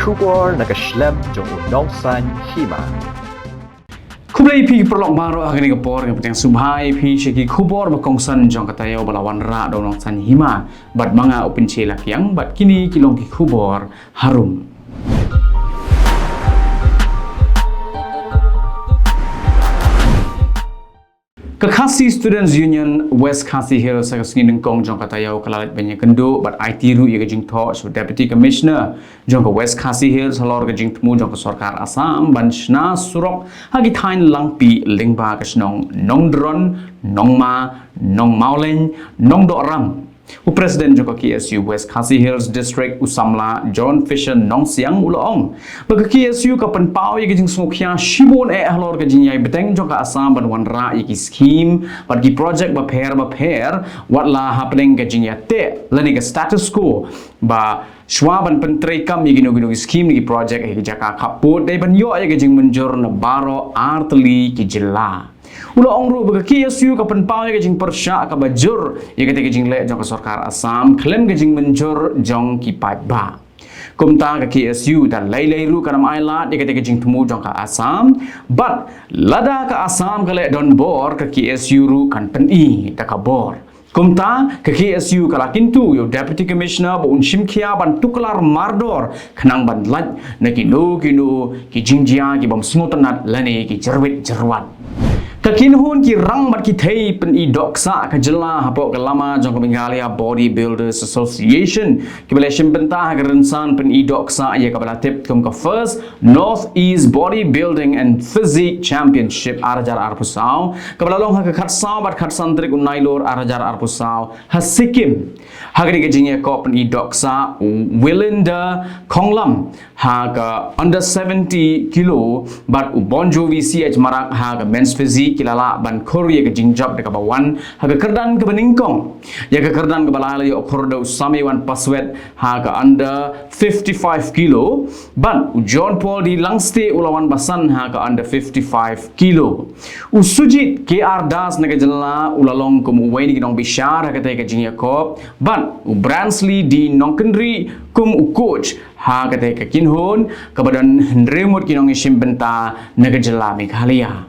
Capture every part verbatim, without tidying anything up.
Khubor na ka shlem jong u Nongsaiñ Hima. Khublei phi paralok baroh ha kane ka por, nga pdiang sngewbha ïa phi sha ki khubor ba kongsan jong ka taïew ba la wanrah da u Nongsaiñ Hima bad ma nga u Pynche Lakiang, bad kine ki long ki khubor harum. Ka Khasi Students Union West Khasi Hills ha ka sngi nyngkong jong ka taïew ka la leit ban ïakynduh bad aiti ruh ïa ka jingthoh sha u Deputy Commissioner jong ka West Khasi Hills halor ka jingthmu jong ka sorkar Assam ban shna surok ha ki thaiñ Langpih lyngba ka shnong Nongdron, Nongma, Nongmawlein, Nongdohram. U President jong ka K S U West Khasi Hills District, u samla John Fisher Nongsiang, u la ong ba ka K S U ka pynpaw ïa ka jingsngewkhia shibun eh halor ka jingïai bteng jong ka Assam ban wanrah ïa ki skhim bad ki projek bapher bapher, wat la hapdeng ka jingïateh lane ka status quo, ba shuwa ban pyntreikam ïa kino kino ki skhim ne ki projek ha ki jaka khappud, dei ban ïoh ïa ka jingmynjur na baroh artylli ki jylla. U la ong ruh ba ka K S U ka pynpaw ïa ka jingpyrshah kaba jur ïa kata ka jingleh jong ka sorkar Assam khlem ka jingmynjur jong ki paidbah. Kumta ka K S U da lei lei ruh kan ym ailad ïa kata ka jingthmu jong ka Assam, bad lada ka Assam ka leh donbor, ka K S U ruh kan pyni da ka bor. Kumta ka K S U ka la kyntu ïa u Deputy Commissioner ba un shim khia ban tuklar mardor khnang ban lait na kino kino ki jingjia ki bym sngewtynnat lane ki jyrwit jyrwat. Ka kynhun ki rang bad ki thei pyni dohksah ka jylla hapoh ka lama jong ka Meghalaya Body Builders Association, kiba la shim bynta ha ka rynsan pyni dohksah ïa kaba la tip kum ka First North East Body Building and Physique Championship ar hajar arphew saw, kaba la long ha ka khatsaw bad khatsan tarik u Nailur ar hajar arphew saw ha Sikkim. Ha kane ka jingïakob pyni dohksah, u Wilinda Khonglam ha ka under seventy kilo bad u Bonjovi C H Marak ha ka men's physique ki la lah ban khur ïa ka jingjop da kaba wan ha ka kyrdan kaba nyngkong. Ïa ka kyrdan kaba lai la ïoh khur da u Samyewon Paswet ha ka under fifty-five kilo, bad u John Paul D Langste u la wan basan ha ka under fifty-five kilo. U Sujit K R Das na ka jylla u la long kum uwei na ki nongbishar ha katei ka jingïakob, bad u Bransley D Nongkynrih kum u coach ha katei ka kynhun, kaba don hynriew ngut ki nongïashim bynta na ka jylla Meghalaya.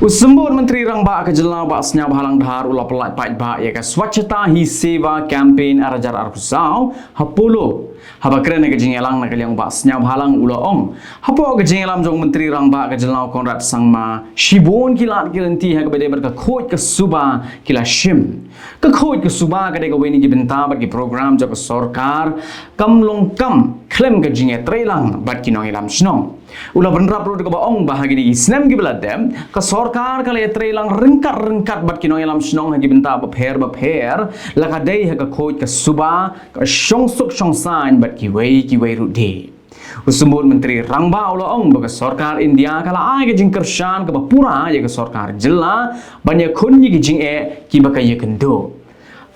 U Symbud Myntri Rangbah ka jylla Bah Sniawbhalang Dhar u la pyllait paidbah ïa ka Swachhata Hi Seva Campaign ar hajar arphew saw ha Polo. Haba kren ha ka jingïalang na ka liang Bah Sniawbhalang u la ong, hapoh ka jingïalam jong u Myntri Rangbah ka jylla Conrad Sangma, shibun ki lad ki lynti ha kaba ïadei bad ka khuid ka suba ki la shim. Ka khuid ka suba ka dei kawei na ki bynta bad ki program jong ka sorkar, kam long kam khlem ka jingïatreilang bad ki nongïalam shnong. U la bynrap ruh da kaba ong ba ha kine ki snem kiba la dep, ka sorkar ka la ïatreilang ryngkat ryngkat bad ki nongïalam shnong ha ki bynta bapher bapher, la ka dei ha ka khuid ka suba, ka shongsuk shongsaiñ bad kiwei kiwei ruh de. U Symbud Myntri Rangbah u la ong ba ka sorkar India ka la ai ka jingkyrshan kaba pura ïa ka sorkar jylla ban ïakhun ïa ki jingeh kiba ka ïakynduh.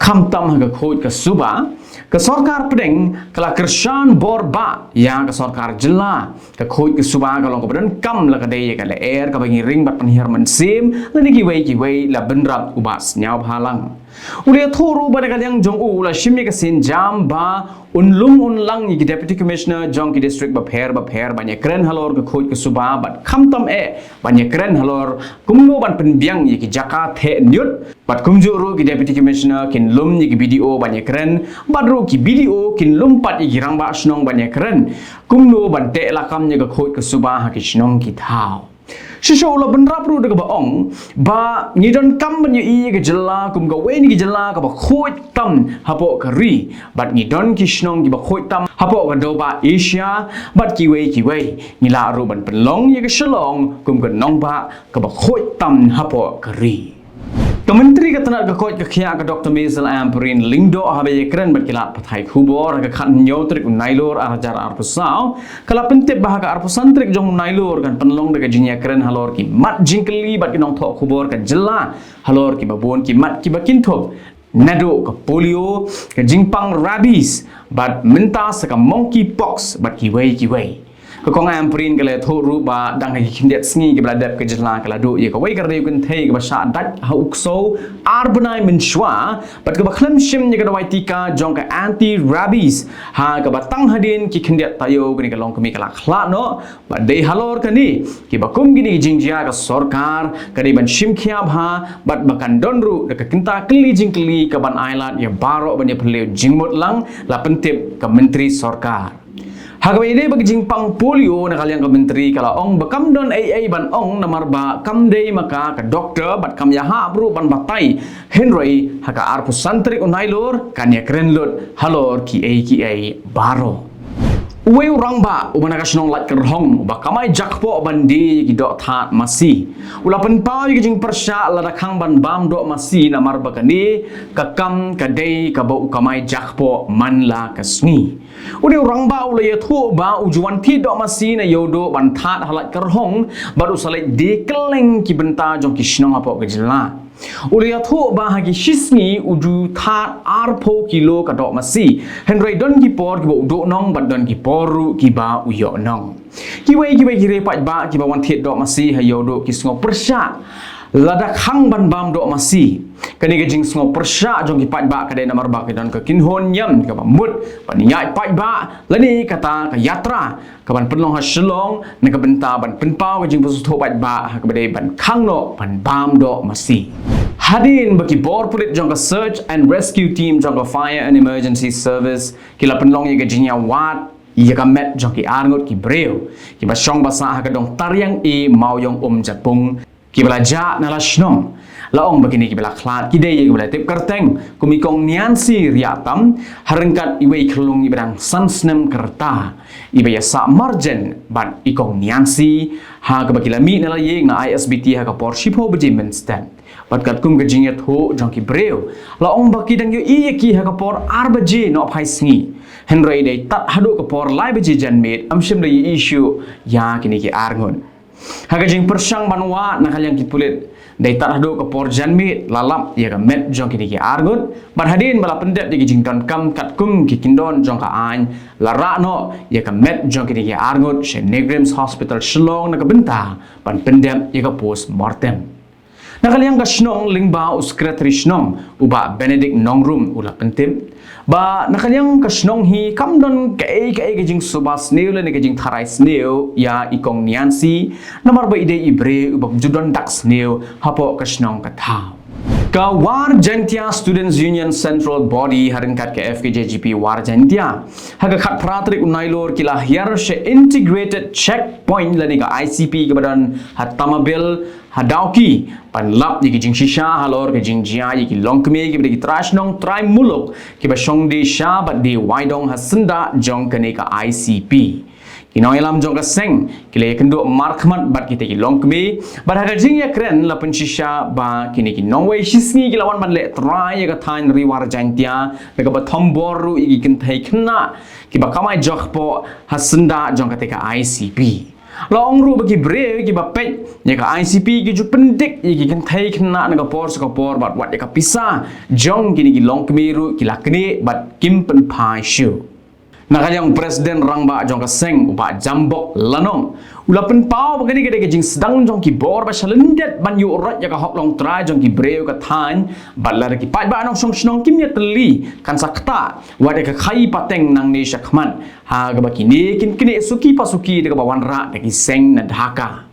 Khamtam ha ka khuid ka suba, ka sorkar pdeng ka la kyrshan bor bah ïa ka sorkar jylla. Ka khuid ka suba ka long kaba donkam, la ka dei ïa ka lyer kaba ngi ring bad pynhiar mynsiem, lane kiwei kiwei, la bynrap u Bah Sniawbhalang. U la ïathuh ruh ba na ka liang jong u, u la shim ïa ka sienjam ba un lum un lang ïa ki Deputy Commissioner jong ki district bapher bapher ban ïakren halor ka khuid ka suba bad khamtam eh ban ïakren halor kumno ban pynbiang ïa ki jaka theh ñiut, bad kumjuh ruh ki Deputy Commissioner kin lum ïa ki B D O ban ïakren, bad ruh ki B D O kin lum pat ïa ki rangbah shnong ban ïakren kumno ban teh lakam ïa ka khuid ka suba ha ki shnong ki thaw. Shisha u la bynrap ruh da kaba ong ba ngi donkam ban ïohi ïa ka jylla kum kawei na ki jylla kaba khuid tam hapoh ka ri, bad ngi don ki shnong kiba khuid tam hapoh ka dewbah Asia bad kiwei kiwei. Ngi lah ruh ban pynlong ïa ka Shillong kum ka nongbah kaba khuid tam hapoh ka ri. Ka Myntri ka tnat ka koit ka khiah ka Doktor Maisel Ampareen Lyngdoh haba ïakren bad ki lad pathai khubor ha ka khathynñiew tarik u Nailur ar hajar arphew saw, ka la pyntip ba ha ka arphew san tarik jong u Nailur kan pynlong da ka jingïakren halor ki mat jingkylli bad ki nongthoh khubor ka jylla halor kiba bun ki mat kiba kynthup, naduh ka polio, ka jingpang rabies, bad mynta sa ka monkeypox bad kiwei kiwei. Ka Kong Ampareen ka la ïathuh ruh ba dang ha ki khyndiat sngi kiba la dep ka jylla ka la duh ïa kawei ka riew kynthei kaba shah dait ha u ksew ar bnai mynshuwa bad kaba khlem shim ïa ka dawai tika jong ka anti rabies ha kaba tang hadien ki khyndiat taïew kane ka longkmie ka la khlad noh. Bad dei halor kane kiba kum kine ki jingjia ka sorkar ka dei ban shim khia bha bad ba kan don ruh da ka kynta kylli jingkylli kaban ailad ïa baroh ban ïa pynliew jingmut lang, la pyntip ka Myntri Sorkar. Ha kaba ïadei bad ka jingpang polio, na ka liang ka Myntri ka la ong ba kam don ei ei ban ong namar ba kam dei ma ka ka doktor bad kam ïahap ruh ban batai, hynrei ha ka arphew san tarik u Nailur kan ïakren lut halor kiei kiei baroh. Uwei u rangbah uba na ka shnong Laitkyrhong uba kamai jakpoh ban die ïa ki doh thad masi u la pynpaw ïa ka jingpyrshah lada khang ban bam doh masi namar ba kane ka kam ka dei kaba u kamai jakpoh man la ka sngi. U dei u rangbah u la ïathuh ba u ju wan thied doh masi na Ïewduh ban thad ha Laitkyrhong bad u sa leit die kylleng ki bynta jong ki shnong hapoh ka jylla. U la ïathuh ba ha ki shisngi u ju thad arphew kilo ka doh masi, hynrei don ki por kiba u duh nong bad don ki por ruh kiba u ïoh nong. Kiwei kiwei ki riew paidbah kiba wan thied doh masi ha Ïewduh ki sngew pyrshah lada khang ban bam doh masi. Kane ka jingsngew pyrshah jong ki paidbah ka dei namar ba ka don ka kynhun niam kaba mut ban ïaid paidbah lane kata ka yatra kaban pynlong ha Shillong na ka bynta ban pynpaw ka jingpynsngewthuh paidbah ha kaba dei ban khang noh ban bam doh masi. Hadien ba ki bor pulit jong ka Search and Rescue Team jong ka Fire and Emergency Service ki la pynlong ïa ka jingïawad ïa ka met jong ki arngut ki briew kiba shong ba sah ha ka dong Tariang E, Mawiong, Umjapung, kiba la jah na la shnong. La ong ba kine kiba la khlad ki dei ïa kiba la tip kyrteng kum i Kong Niansi Riatam, ha ryngkat iwei i khyllung iba dang san snem ka rta, iba ïasah marjan bad i Kong Niansi, ha kaba ki la mih na la ïing na I S B T ha ka por shiphew baje mynstep. Bad katkum ka jingïathuh jong ki briew, la ong ba ki dang ïohi ïa ki ha ka por ar baje nohphai sngi, hynrei dei tad haduh ka por lai baje janmiet ym shym la ïohi shuh ïa kine ki arngut. Ha ka jingpyrshang ban wad na ka liang ki pulit, dei tad haduh ka por janmiet la lap ïa ka met jong kine ki arngut, bad hadien ba la pyndep ïa ki jingdonkam katkum ki kyndon jong ka aiñ, la rah noh ïa ka met jong kine ki arngut sha NEIGRIHMS Hospital Shillong na ka bynta ban pyndep ïa ka post mortem. Na ka liang ka shnong lyngba u Secretary Shnong u Bah Benedict Nongrum u la pyntip ba na ka liang ka shnong hi kam don kaei kaei ka jingsuba sniew lane ka jingtharai sniew ïa i Kong Niansi, namar ba i dei i briew uba ju don dak sniew hapoh ka shnong ka thaw. Ka War Jaintia Students Union Central Body ha ryngkat ka F K J G P War Jaintia ha ka khatphra tarik u Nailur ki la hiar sha Integrated Checkpoint lane ka I C P kaba don ha Tamabil ha Dawki ban lap ïa ki jingshisha halor ka jingjia ïa ki longkmie kiba dei ki trai shnong trai muluk kiba shong die sha bad die waidong ha syndah jong kane ka I C P. Ki nongïalam jong ka seng ki la ïakynduh markhmat bad kita ki longkmie bad ha ka jingïakren la pynshisha ba kine ki nongwei shisngi ki la wan ban leh trai ïa ka thaiñ Ri War Jaintia, da kaba thombor ruh ïa ki kynthei khynnah kiba kamai jakpoh ha syndah jong kata ka I C P. La ong ruh ba ki briew kiba peit ïa ka I C P ki ju pyndik ïa ki kynthei khynnah na ka por sha ka por bad wat ïa ka pisa jong kine ki longkmie ruh ki la knieh bad kim pynphai shuh. Na ka liang u President Rangbah jong ka seng u Bah Jambok Lanong u la pynpaw ba kane ka dei ka jingsdang jong ki bor ba sha lyndet ban ïuh roit ïa ka hok longtrai jong ki briew ka thaiñ, bad lada ki paidbah nongshong shnong kim ïatylli kan sa ktah wat ïa ka khaii pateng nangne shakhmat ha kaba kine kin knieh suki pa suki da kaba wanrah da ki seng na Dhaka.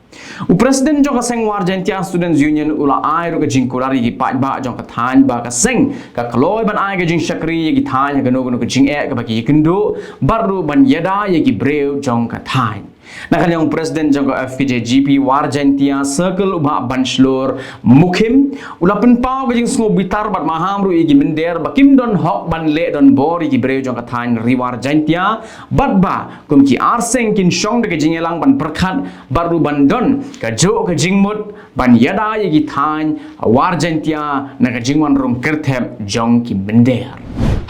U President jong ka seng War Jaintia Students Union u la ai ruh ka jingkular ïa ki paidbah jong ka thaiñ ba ka seng ka kloi ban ai ka jingshakri ïa ki thaiñ ha kano kano ka jingeh kaba ki ïakynduh bad ruh ban ïada ïa ki briew jong ka thaiñ. Na ka liang u President jong ka F K J G P War Jaintia Circle u Bah Banshlur Mukhim u la pynpaw ka jingsngewbitar bad maham ruh ïa ki mynder ba kim don hok ban leh donbor ïa ki briew jong ka thaiñ Ri War Jaintia bad ba kum ki arseng kin shong da ka jingïalang ban pyrkhat bad ruh ban don kajuh ka jingmut ban ïada ïa ki thaiñ War Jaintia na ka jingwan rung kyrthep jong ki mynder.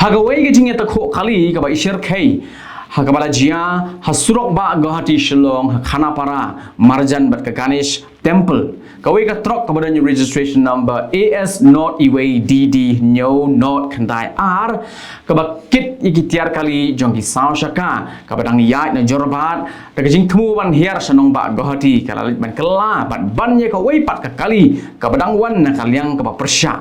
Ha kawei ka jingïatakhuh kali kaba i shyrkhei ha kaba la jia ha surok bah Guwahati Shillong ha Khanapara marjan bad ka Ganesh Temple. Kawei ka trok kaba don ïa u registration number A S not iwei D D hynñiew not khyndai ar, kaba kit ïa ki tiar kali jong ki saw shaka, kaba dang ïaid na Jorabat, da ka jingthmu ban hiar sha nongbah Guwahati, ka la leit ban kylla bad ban ïa kawei pat ka kali kaba dang wan na ka liang kaba pyrshah.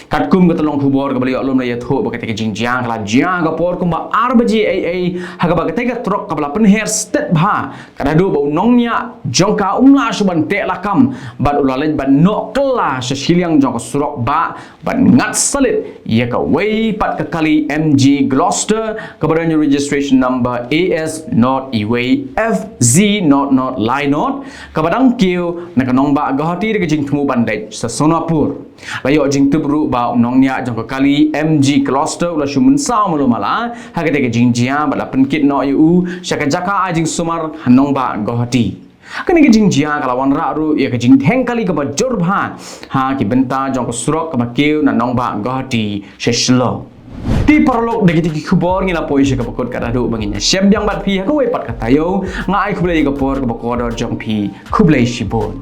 Katkum ka tyllong khubor kaba la ïoh lum la ïathuh ba katei ka jingjia ka la jia ha ka por kumba ar baje eiei, ha kaba katei ka trok kaba la pynhiar stet bha, ka la duh ba u nongñiah jong ka um lah shuh ban teh lakam, bad u la leit ban noh kylla sha shiliang jong ka surok bah, ban ngat salit ïa kawei pat ka kali M G Gloster, kaba don ïa u registration number A S not iwei F Z not not lai not, kaba dang kiew na ka nongbah Guwahati da ka jingthmu ban leit sha Sonapur. La ïoh jingtip ruh ba u nongñiah jong ka kali M G Gloster u la shu mynsaw malu mala ha katei ka jingjia bad la pynkit noh ïa u sha ka jaka ai jingsumar ha nongbah Guwahati. Kane ka jingjia ka la wanrah ruh ïa ka jingdheng kali kaba jur bha ha ki bynta jong ka surok kaba kiew na nongbah Guwahati sha Shillong. Te paralok, da kitei ki khubor ngi la poi sha kaba kut, ka la duh ba ngin ïa shem biang bad phi ha kawei pat ka taïew. Nga ai khublei ïa ka por kaba kordor jong phi. Khublei shibun.